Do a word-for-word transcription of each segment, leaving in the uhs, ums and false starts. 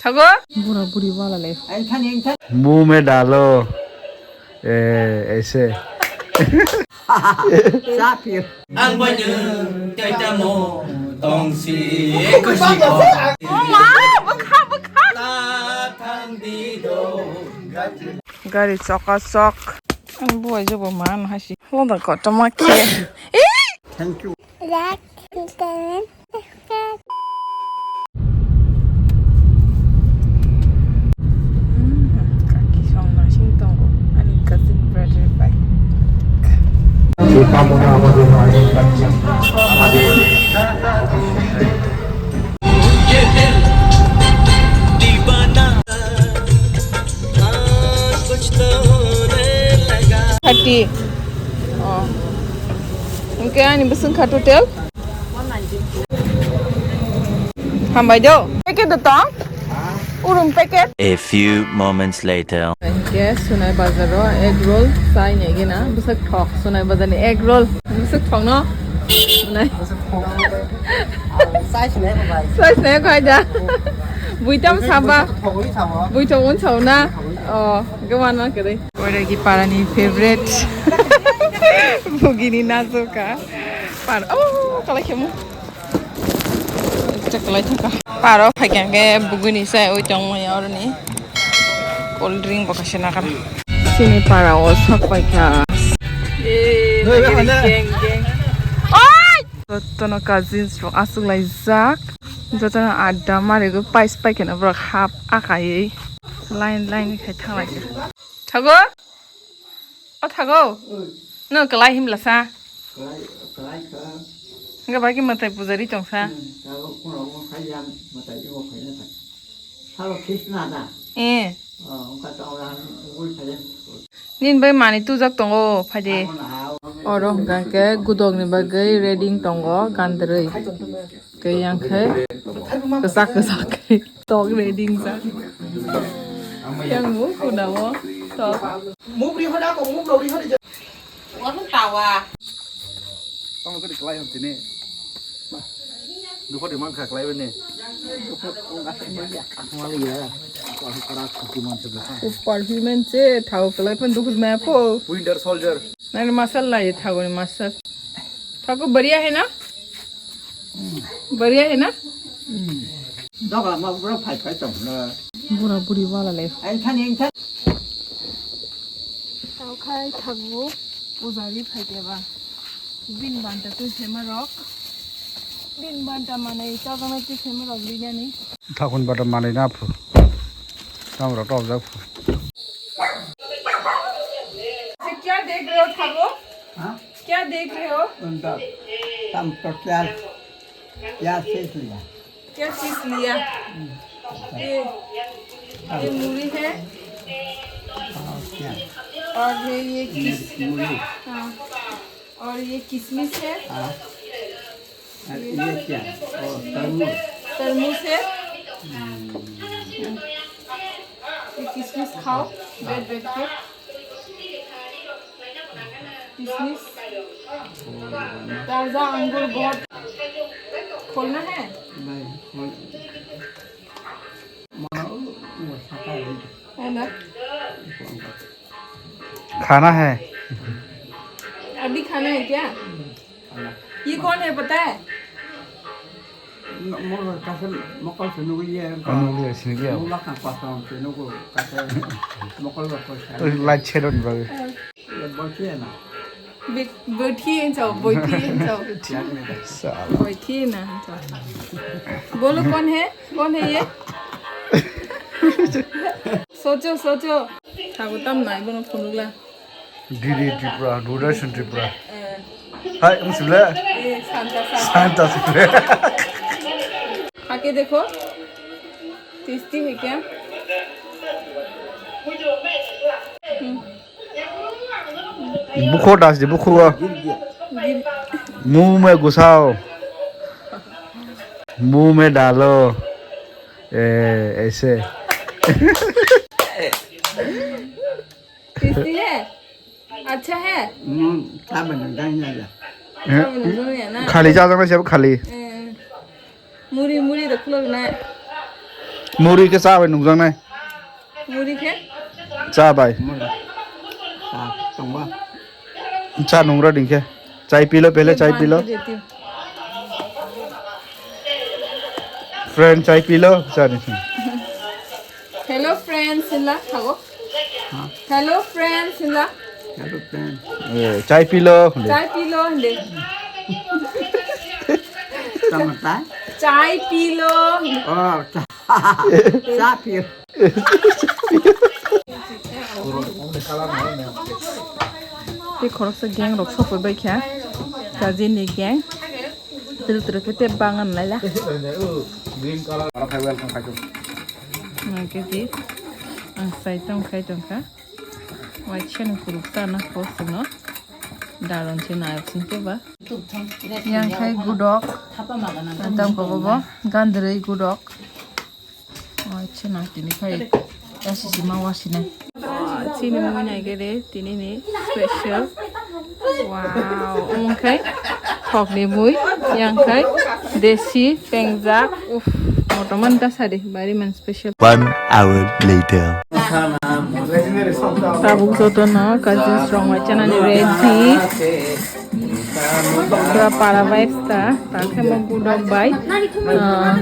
Thago? Bura buri wala le. Mume dalo. Eh, ese. Sapir. Ang banyu, kaitamo, tongsi, kusi ko. Oh, wow, bwkha, bwkha. La thang di do. Gari choka chok. Ang buai jobo man hasi. Loda koto ma khe. Eh! Thank you. Kaki song nasing tongo. Ani cousin brother bai. Thirty. Oh. Hwnkhe ani bwswng kha total? Hambai do. Packet do tong? Urum packet? A few moments later. Hwnkhe Sonai bazar o egg roll chai nai gina. Bwswk thok Sonai bazar ni egg roll. Bwswk thok no? Nai. Size nai ko bai. Size nai ko da. Buitam saba. Thogwi thago. Buitam un sao na. Oh, gwan ma kere. Koiragi parani favorite. Bugini najoka. Par, oh, kalai khemu. Ekta kalai thaka. Paro phaikha hwnkhe bugini sai oi tongmani oroni. Cold drink bo kaisa nakar. Sini para o sok paikha. Eh, geng, geng. Oi! Jotono cousins rok aswk laijak. Jotono adda marigo pais paikheno borok hap akhaiwi line line khai thanglaikha. Thago? O thago? Oi. No kwlai himlasa? Kwlai, kwlai kha. Hwnkhe bai khe mwtai pujari tongsa? Hmm, thago, khoroknw khai yang, mwtai ibo khaina kha. Salo khisna da? Eh. Oh, wngkha tong ran, ugui khayan. Nini bai manwi tujak tongo, phaidi. Abo na ha. Oro hwnkha khe gudokni bagwi ready wng tongo, gandrwi. Khe yang khe kwchak kwchak khe tok ready wngjak. Yang bo kuna o tok. Oho tawa. Tamo khe klai hon tini. Dukhot imang kha klai bini. Upar human che thau klai pun dukhot ma pho. Winter soldier. Nani masal lai thago ni masal. Thago bariya hai na? Bariya hai na? Doga ma bro phai phai tong na. Bura buri wala le. Ai thani ai thani. Tao khai thago pujari phai khe ba. Bin banta twi sema rok. Bin banta manai chajaknai twi sema rok binani. Thakun bata manai na phu. Tam rok tok jak phu. क्या देख रहे हो ठाकुर? हाँ? क्या देख रहे हो? उनका तम तो क्या, क्या चीज लिया? क्या चीज लिया? ये, ये मूली है। और क्या? और है ये किस-, मूली। हाँ। और ये किशमिश है। हाँ। ये क्या? ओ, तरबूज। तरबूज है। ये किशमिश खाओ, बैठ बैठ के। किशमिश। ताजा अंगूर बहुत। खोलना है? नहीं, खोल। है ना? खाना है। अभी खाना है क्या? ये कौन है पता है? Mokol se nugui ye. Nugui ye, sinigui ye. Mokol se nugui kase mokol ba koisa. Light shadow ni bagwi. Boithi na. Boithi enso, boithi enso. Boithi na. Bolo kon hai? Kon hai ye? Socho, socho. Thago tam nai bono phunukla. D D Tripura, Doordarshan Tripura. Hai, ang sibla. Santa, Santa. Santa sibla. खा के देखो, tasty है क्या? Bukhuk das di, bukhuk o. Mume gusao. Mume dalo. Eh, ese. Tasty है? अच्छा है? Hmm, tama na ganya ya. Tama na ganya na. Khali jajaknai sebo khali. Eh. Muri, muri da khulok na. Muri khe cha bai nukjaknai. Muri khe? Cha bai. Cha tongba. Cha nungra ding khe. Chai pilo pele, chai pilo. Friend, chai pilo, cha ni. Hello friends, hinla, thago. Ha? Hello friends, hinla. Hello friend. Eh, chai pilo, hinde. Chai pilo, hinde. Tama ta? Chai pilo. Oh, cha. Cha pilo. Tei khoroksa gang rok sokoi bai kha. Kajini gang. Tel tel khe tei bangan laila. Green color. Nang khe di. Ang sai tong khai tong kha. Waisa ni kuruk ta na kosno. Daron se nayok sing ke ba. Yang khai gudok. Tam ko bo gandrei gudok. Waisa na tini khai. Yasi sima wasi nai. Chini mui nai gede tini ni special. Wow, omo khai thokni mui, yang khai desi pengjak. Uff, motoman ta sadi bari man special. One hour later. Tabuk joto no cousins rok mai chanani ready. Pura para vibes ta, ta khe mo gudok bai. Ah,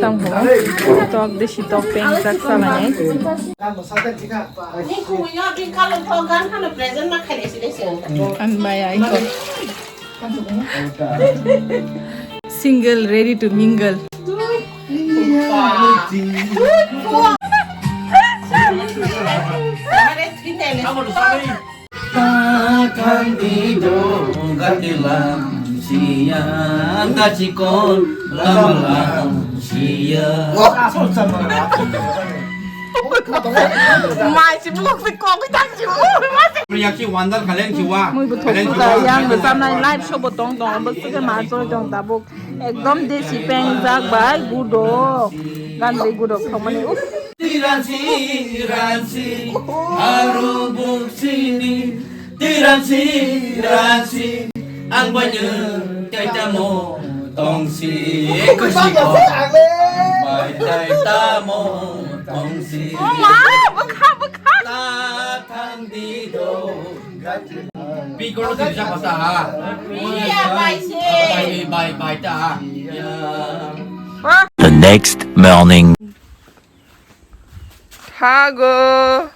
tang ho. Tok desi tok pengjak salanai. Ang bai ai ko. Single ready to mingle. Takhandi do gatilam siya, gachikon lamalam siya. Mai si buk si kok tak si. Priya ki wandar kalen ki wa. Mui bu thok kalen ki buta wa. Yang bu samnai live show bu tong tong bu sike ma choi tong tabuk. Ekdom desi pengjak bai gudok. Gan bai gudok thokmani. Uff. Tiransi, ransi, aru buksini. Tiransi, ransi, ang banyu kaitamo tongsi. Kusi ko. Bai kaitamo tongsi. Oh, wow, bukha, bukha. Takhandi do. Pi ko lo tisa pasa ha. Iya, bai se. Bai, bai, bai ta ha. The next morning. Thago.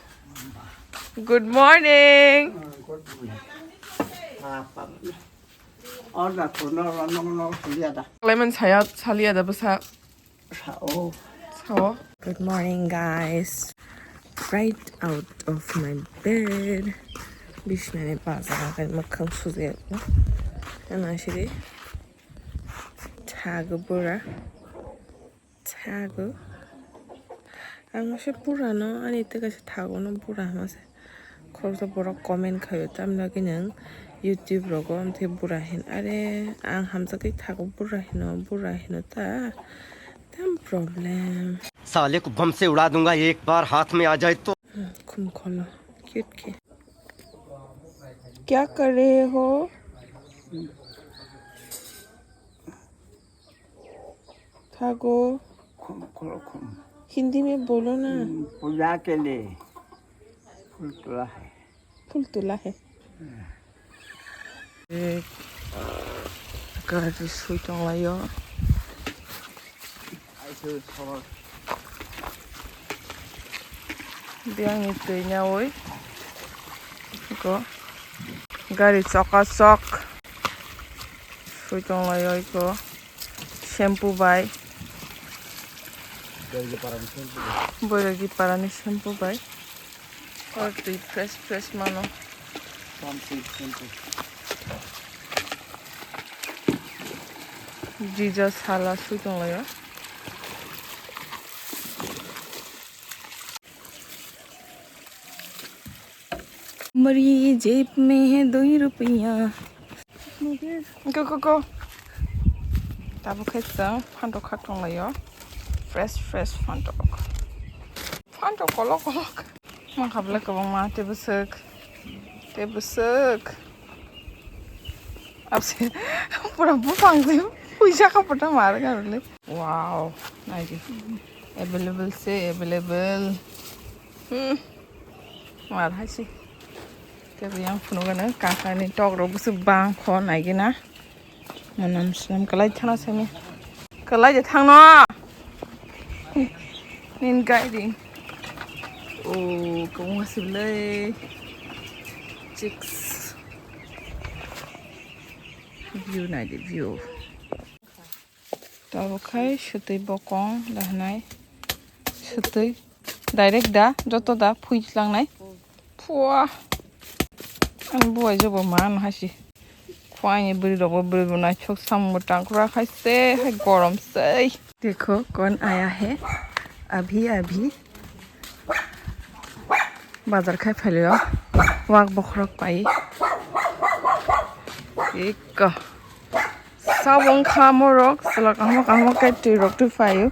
Good morning. Order to no no no no liya da. Lemon saya saliya da basa. Sao. Sao. Good morning, guys. Right out of my bed. Bishnani bazar kan makhang sujai. Ana shiri. Thago bura. Thago. Ang masa pura no ani tega se thago no pura masa. Khoroksa borok comment khaio, tamni bagwi nwng YouTube rogo amtwi bura hin. Are, ang hamjakgwi thago bura hino, bura hino ta. Tam problem. साले को बम से उड़ा दूंगा एक बार हाथ में आ जाए तो। Hmm, khum kholo. Cute khe. Kya kar rahe ho? Thago. Khum, khum, khum. Hindi mein bolo na. Hmm, puja ke liye. Phul tula hai. Phul tula hai. Hmm. Eh, gari sui tong lai o. Biyang ni twi nyawi. Go. Gari choka chok. Sui tong lai o iko. Shampoo bai. Boiragi parani shampoo bai. Or twi fresh fresh mano. Shampoo, shampoo. Jija sala sui tong lai o. Mari jeb mein hai dui rupiya. Go, go, go. Tabuk khe chwng phantok khak tong lai o. Fresh, fresh phantok. Phantok kolok kolok. Mang kha belai kwbangma, tei bwswk. Tei bwswk. Abse, pura buphang se puisa kha photo mar ka le. Wow, nai di. Available se available. Hmm. Mar hai se. Tei yang phunukgano kakani tokrok bwswk bang kho naigina. Manam swnam kalai thana sami. Kalai de thangno. Nin guiding. Oh, kung asilei. Chicks. View nai de view. Tabuk khai swtwi bokong dahnai. Swtwi direct da, joto da phui langnai. Phua. Ani buai jobo ma no hasi. Khua ani bwrwi rokbo bwrwi bo naithok samung bo tangkra khai se hai gorom sei. Dekho kon aya hai abhi abhi bazar khai phailio wak bokhorok pai. Eko. Sabo wngkha morok, chwla kaham kaham khe twi rok twi phaio.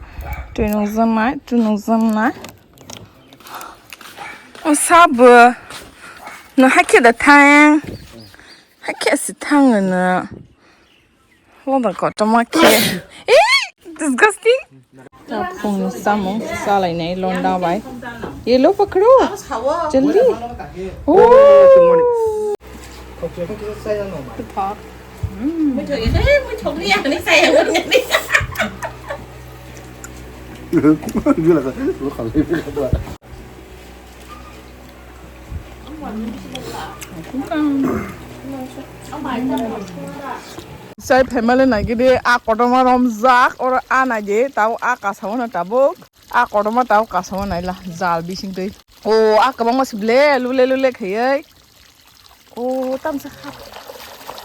Twi nungjaknai, twi nungjaknai. O sabo no hakhe da thang. Hakhe se thang no. Loda kotorma khe. Eh, disgusting. Phungni samung chalainai londa bai. Ye lo pakro. Jaldi. Oh. Sai family nai gidi a kotorma romjak oro a nai di tabo a kasamo no tabuk a kotorma tabo kasamo naila jal bising twi o a kwbangma se ble lule lule khaiwi o tamsa kha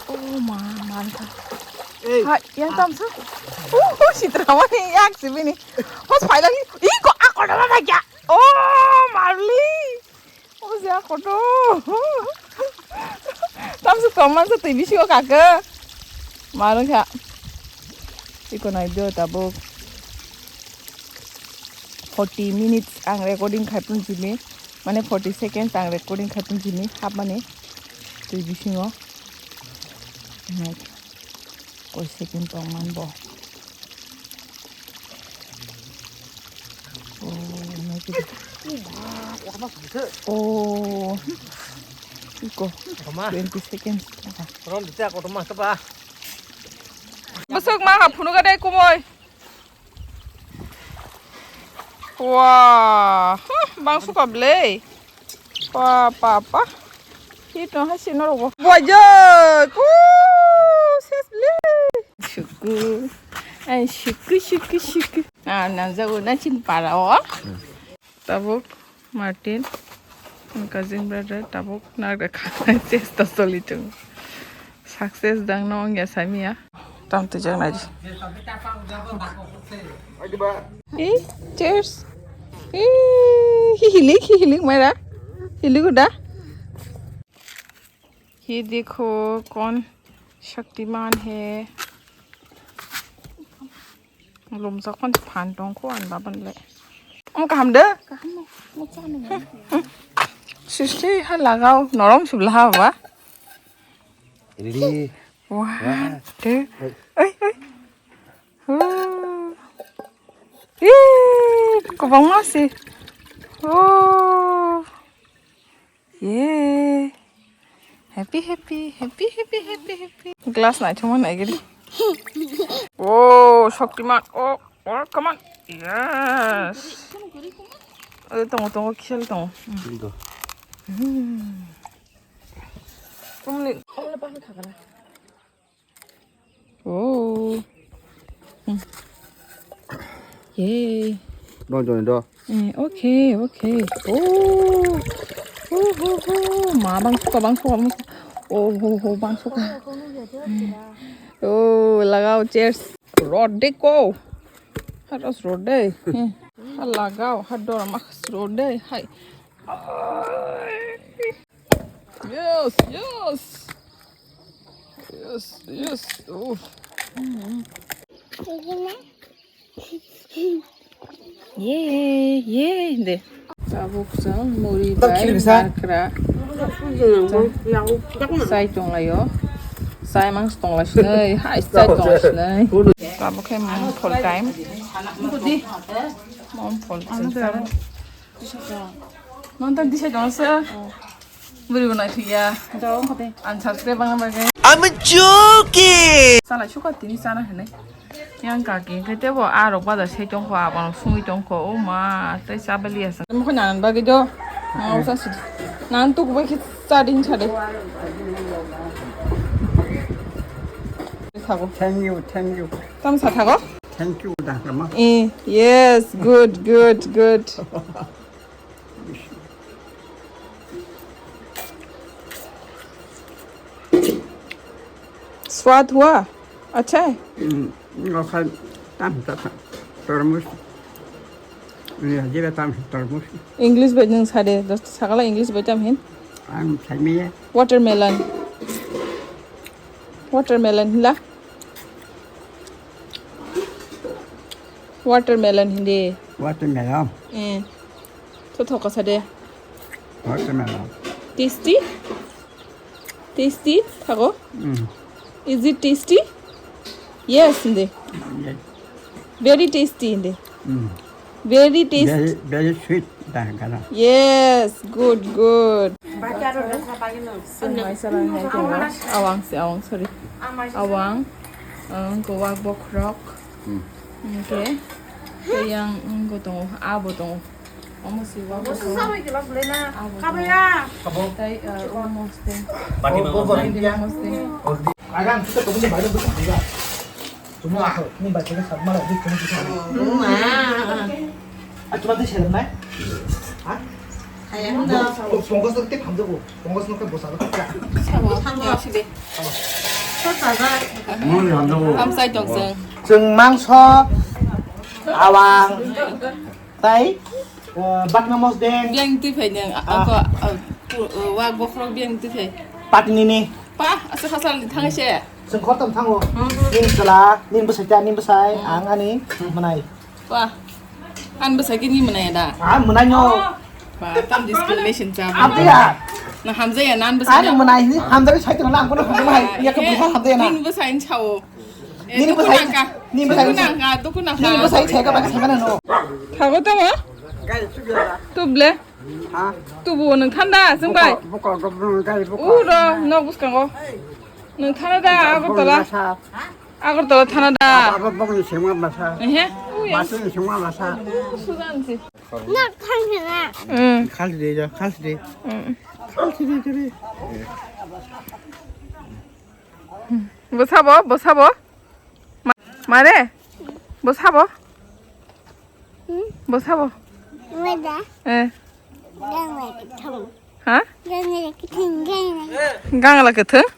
o ma man kha ha yang tamsa o sitra mani yak sibini hos phailani i ko a kotorma bai kya o marli. O ja koto. Tamsuk tongma se twi bisingo kaka. Marwng kha. Iko nai do tabuk. Forty minutes ang recording khai pung jini. Mane forty seconds ang recording khai pung jini. Hap mani twi bisingo. Nai. Koi second tong man bo. Oh, nai kiri. Oh. Iko. Toma. Twenty seconds. Rom dite ako toma keba. Bwswk ma ha phunuk adai kumui. Wah, huh, bang suka belai. Pa, pa, pa. Hit no hasi no rogo. Wajak. Ooh, ses belai. Syukur. Ai, syukur, syukur, syukur. Na, na, jago, na, chin para o. Tabuk, Martin. Cousin brother, tabuk, na, na, chesta soli chung. Success dang no ongya samia. Tam twijak nai. Eh, cheers. Eh, hi hilik, hi hilik, Maira. Hilik uda. Hi dekho, kon Shaktiman hai. Lumjak phan phan tong kho an baban le. Om kaham de? Kaham no. Mo cha no. Sisti ha lagao, norom sibla ha ba. Ready? One, two. Oi, oi. Oh. Ih, kwbangma se. Oh. Yeah. Happy, happy, happy, happy, happy, happy. Glass naithoma naigiri. Oh, Shaktiman. Oh, oh, come on. Yes. Eh, tongo, tongo, khel tongo. Hmm. Khel do. Hmm. Kumni. Oh. Hmm. Yay. Don't join do. Eh, okay, okay. Oh. Hu, hu, hu. Ma bang suka, bang suka, bang suka. Oh, ho, ho, bang suka. Oh, lagao, cheers. Rod de ko. Haros rod de. Eh. Ha lagao, ha dor mas rod de. Hai. Yes, yes. Yes, yes. Oh. Ye, ye, de. Tabuk chwng muri bai makra. Chai tonglaio. Chai mangsi tonglasinai. Hai, chai tonglasinai. Tabuk khe mung full time. Om pol. Ano cheng tara. Tisa ta. Non tan tisa jong se. Oh. Buri bo naithok ya. Jawang kate. Unsubscribe bangna bagwi. I'm a joking. Chala suka tini chana hinwi. Yang kaki khe tebo a rok bazar sai tongkho, abono sungwi tongkho. O ma, tei chabali asa. Mo khna bagwi do. Nang usa si. Nang tuk bai khe cha din cha de. Thank you, thank you. Tam sa thago? Thank you, da, ma. Eh, yes, good, good, good. स्वाद हुआ? अच्छा है? Hmm, okay. Tam, tam, tam. Tormos. Ni, jira tam, tormos. English bai nung sade, dos sakala English bai tam hin? Ang saimiya. Watermelon. Watermelon hinla? Watermelon hindi. Watermelon. Eh. Tho tho kasa de. Watermelon. Tasty? Tasty? Thago? Mm. Is it tasty? Yes hindi. Yes. Very tasty hindi. Mm. Very tasty. Very, very sweet. Dah, garam. Yes, good, good. Awang si awang, sorry. Awang, ang ko wak bokrok. Hmm. Okay. Yang ang ko tongo, abo tongo. Omo si wak bokrok. Abo tongo. Tai, uh, almost there. Almost there. Agan, kita tunggu di bawah dulu. Cuma aku, ini baca ke sama lagi, cuma di sana. Ah, cuma di sana, ha? Kaya hunda. Pongkos tu kita hamjago, pongkos nu ke bosa tu kita. Hamjago sih deh. Hamsai tong seng. Seng mangso, awang, tai, eh, bakna mosdeng. Biang tui phai neng, ah, ako, ah, pu-, eh, wak bokrok biang tui phai. Patni ni. Pa, asa khasal ni thang se. Seng khortam thango. Hmm. Nin sela, nin bwsai ta, nin bwsai, hmm, ang ani mwnai. Wah. An bwsai kini mwnai da. Ah, mwnai no. Ba, tam discrimination cha. Abdi ya. Na hamjaya nan bwsai. Ani mwnai ni hamjari sai tong lang kono hamjai. Ya ke buha hamjaya na. Nin bwsai sao. Nin bwsai. Nin bwsai. Nangka, dukuna ka. Nin bwsai sai ka ba sai mana no. Thago tamo? Gai subiara. Tuble. Ha? Tubu nung thanda sung bai. Buka, buka, buka, gai buka. Uro nok buskango. Nung thanda da Agartala. Agartala thana da. Abo bokni sengma masa. Ehe. Masini sengma masa. Sudan si. Na thang na. Hmm. Khal de ja, khal de. Hmm. Khal de jare. Bosabo, bosabo. Ma-, mare. Bosabo. Hmm? Bosabo. Mada. Eh. Gangla kethang. Ha? Gangla kethang, gangla. Gangla kethang?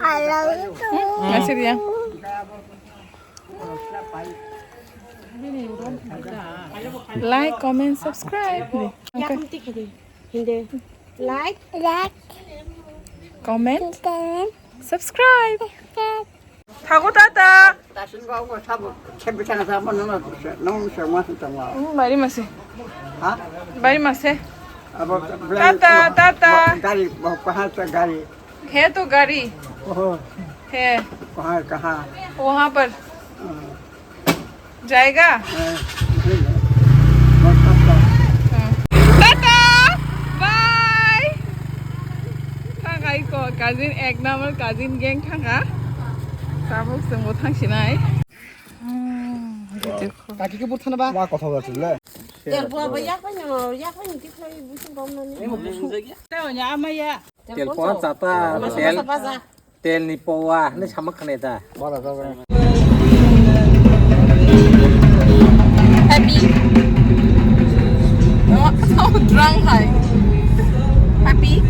I love you too. Ngasih dia. Like, comment, subscribe. Hindi. Like. Like. Comment. Comment. Subscribe. Subscribe. Thago tata. Dasin go go sabo chebi chana sa mo no no no se ma se tamo. Hmm, bari mase. Ha? Bari mase. Abo tata, tata. Gari bo kaha ta gari. He to gari. Oho. He. Kaha kaha. Wahan par. Hmm. Jayega? Eh, eh, eh. Tata! Bye! Thangkha iko cousin ek number cousin gang thangkha. Tabuk chwngbo thangsinai. Kaki ke burthana ba? Ma kotha ba chule. Tel bo ba yak ba no, yak ba ni kiflai busu bom no ni. Tel pon chata, tel. Tel ni powa, ni samak khane da. Happy. No, so drunk hai. Happy.